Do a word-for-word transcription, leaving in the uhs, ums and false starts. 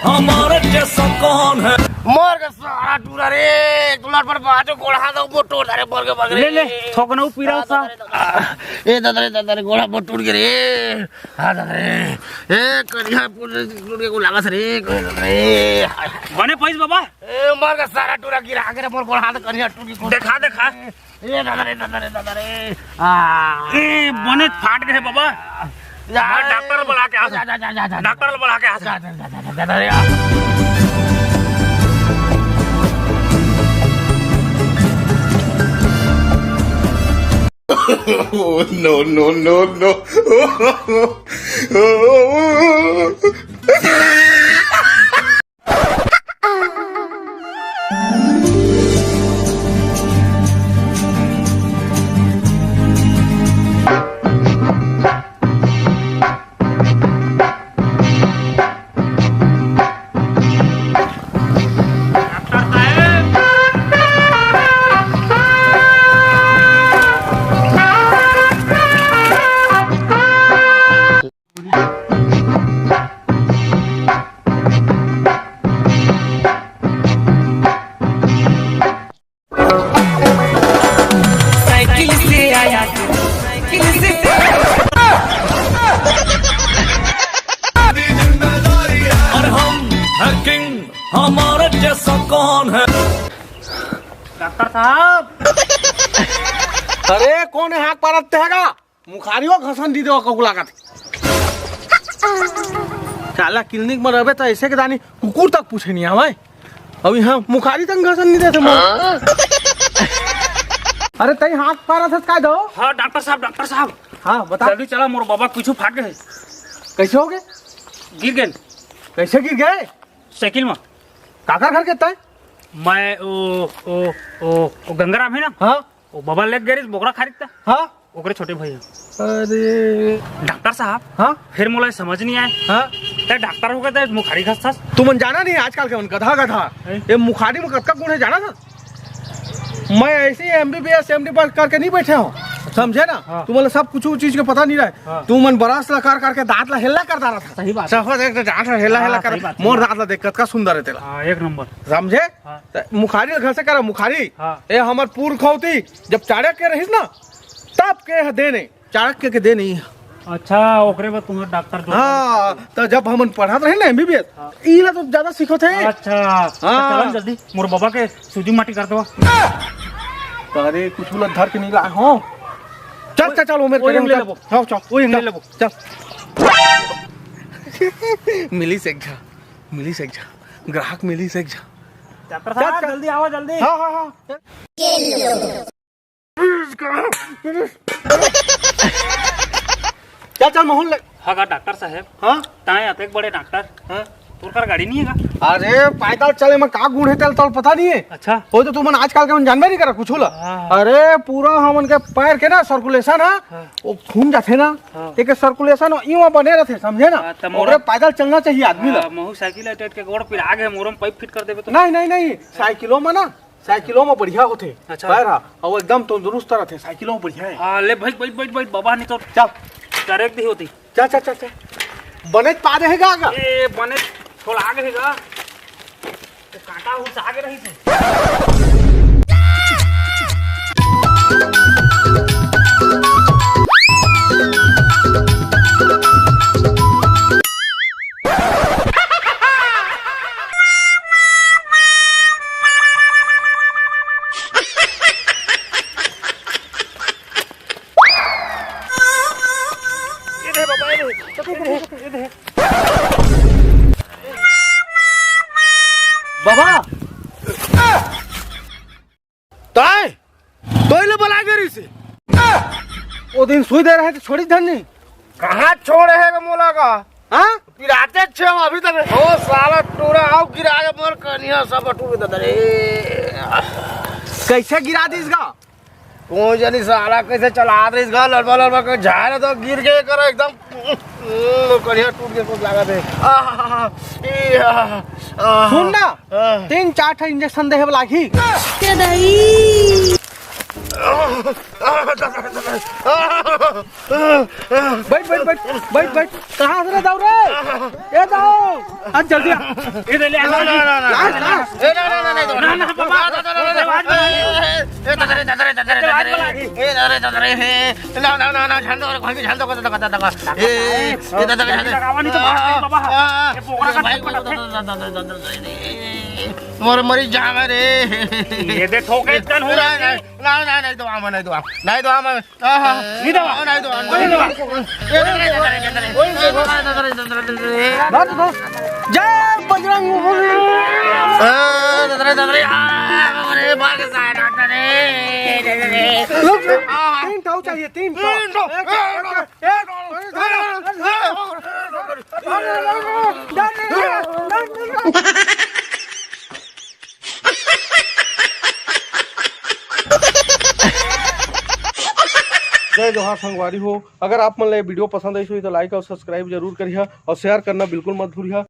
हमारे जैसा कौन है? मर के सारा टूरा रे, एक लट पर बाजो गोड़ हाथ वो टूट रे, मर के, मर के ले, ले, रे। थोकना पीरा सा। ए दादा रे, दादा रे, गोड़ हाथ टूट गए रे। हाँ दादा रे, ए करिया पुल टूट के को लागस रे, कोई दादा रे। बने पैस बाबा। ए मर के सारा टूरा गिरा के रे, मोर गोड़ हाथ करिया टूट के को देखा, देखा। ए दादा रे, दादा रे, दादा रे। आ। ए, बने फाट गए बाबा। जा, मैं डॉक्टर बुला के आ। जा, जा, जा, जा, जा। डॉक्टर बुला के आ। जा, जा, जा, जा, जा, जा, जा। Oh, no, no, no, no. Cycle से आया, साइकिल से। और हम हैं किंग, हमारे जैसा कौन है? डॉक्टर साहब। अरे, कोन हे हाक पारत हे गा? मुखारियो घसन दी देवा कहू लागत हे। साला क्लिनिक में रहबे त ऐसे के दानी कुकुर तक पूछे नहीं आवे। अब यहाँ मुखारी तक घसन नहीं देते मोर। अरे तई हाक पारत हस का दो? हाँ डॉक्टर साहब, डॉक्टर साहब। हाँ बता। जल्दी चला, मोर बाबा कुछ फाट गए। कैसे हो गए? गिर गए। कैसे गिर गए? साइकिल में। काकर घर के तय? मैं ओ, ओ, ओ, ओ गंगाराम है ना? हाँ। ओ बाबा लेके गए बोकरा खरीदता। हाँ। ओकरे छोटे भैया। अरे। डॉक्टर साहब। हाँ? फिर मोला समझ नहीं आए। हाँ? ते डॉक्टर हो गए ते मुखारी घसथस। तुमन जाना नहीं आजकल के मन गधा गधा। हैं? ये मुखारी में कतका गुण है जाना था? मैं ऐसे ही एमबीबीएस एमडी पर करके नहीं बैठे हो, समझे ना? हाँ। तुमन सब कुछ चीज के पता नहीं रहे। हाँ। तुमन बरस ला कर करके दांत ला हेल्ला कर डारा था। सही बात है। सफा देख तो जांच हेल्ला हेल्ला हाँ, कर सही बात, सही मोर बात। दांत ला देख कतका सुंदर है तेला। हाँ, एक नंबर। समझे? हाँ। त मुखारी ल घर से करा मुखारी। हाँ। ए हमर पुरखौती जब चाणक्य रहिस ना, तब के ह देने, चाणक्य के देने। अच्छा, ओकरे बाद तुम्हारा डॉक्टर जो हाँ, त जब हमन पढ़त रहे ना एमबीबीएस, हाँ। इला तो ज्यादा सीखत है। अच्छा, हाँ। तो चलन जल्दी, मोर बाबा के सूजी माटी कर दो। अरे कुछ ला धर के नहीं लाए हो। चल चल चल, उमेर वो करे ले चल। लेबो। हाँ, चल। वो ले चल, लेबो। चल। मिली से एक झा, मिली से एक झा, ग्राहक मिली से एक झा। डॉक्टर साहब, चल, चल। जल्दी आओ, जल्दी। हाँ, हाँ, हाँ। चल, चल, मोहन ले। हाँ का डॉक्टर साहब? हाँ? ताए अतेक बड़े डॉक्टर? हाँ? तोर कर गाड़ी नहीं है का? अरे, पैदल चले में का गुण है, तेल तोल पता नहीं है। अच्छा। वो तो तुमन आजकल के मन जानबे नहीं करा कुछ ला। हाँ। अरे, पूरा हमन के पैर के ना सर्कुलेशन है, हाँ। वो घूम जाते ना, हाँ। एक सर्कुलेशन यूं बने रहते, समझे ना? हाँ, त मोर ओकरे पैदल चलना चाहिए आदमी ला। हाँ, महू साइकिल अटेट के गोड़ पिरा गे, मोरम पाइप फिट कर देबे तो। नहीं, नहीं, नहीं, साइकिलों में ना, साइकिलों में बढ़िया होथे। अच्छा। पैर हा, और एकदम तंदुरुस्त रहथे, साइकिलों में बढ़िया है। हाँ, ले भाई, बैठ, बैठ, बैठ, बाबा नहीं तो चल। चरेक दी होती। चल, चल, चल, चल। बने पा देहे गा, गा। ए, बने छोड़ा गे गा। वो कांटा उस आगे रही थे। ये दे बाबा, ये दे। बाबा, ताय, तोय ले बला गरी से। ओ दिन सुई दे रहे तो छोड़ी धन्नी। कहाँ छोड़े हे गा मोला का? हाँ? पिराते छे हम अभी तक। ओ साला टूरा आओ गिरा के मोर कनिया सब टूट दे रे। कैसे गिरा दीस गा? कोई जानी साला कैसे चला रही गा, लड़बा लड़बा के झाड़ तो गिर के कर एकदम। हम्म, कनिया टूट के कुछ लागत है। आह, ई, आह, आह, सुन ना, आह। तीन चार ठा इंजेक्शन देहे वाला ही। बैठ, बैठ, बैठ, बैठ, बैठ। कहाँ हस रे दाऊ रे? ए दाऊ, आ जल्दी आ। ए ले, ले, आ, ना, ना, ना, ना। Last, last. ए, ना, ना, ना, ना, ना, ना, ना, बाबा। ना, ना, ना, ना, ना। ए, दादा रे, दादा रे, दादा रे, दादा रे। ए, दादा रे, दादा रे, हे। ना, ना, ना, ना, झाल दो, कोई भी झाल दो, दो, दो, दो, दो। ए, ए, दादा रे, झाल दो। लगावा नहीं तो बात नहीं, बाबा। आ, आ, ये बोकरा का भाई, झटपट दादा, है। दादा, दादा, दादा, दादा, ए, ए, ए, मोर मरी जावे रे। ये दे ठोके इतना हो ना, रहा है। ना, ना, नहीं दो, आमा, नहीं दो, आमा। नहीं दो, आमा। आहा। नहीं दो। नहीं दो, आमा। नहीं दो। ए, दादा रे, दादा रे, दादा रे। दादा रे, दादा रे। जय बजरंग बली। ए, दादा रे, दादा रे। आ, अरे, भाग सारा, दादा रे, दादा रे। लोग, आ। तीन ठाव चाहिए, तीन ठाव। तीन ठाव। एक, एक, एक, जय जोहार संगवारी हो, अगर आप मन ला ये वीडियो पसंद आइस होही तो लाइक और सब्सक्राइब जरूर करिहा और शेयर करना बिल्कुल मत भूलिहा।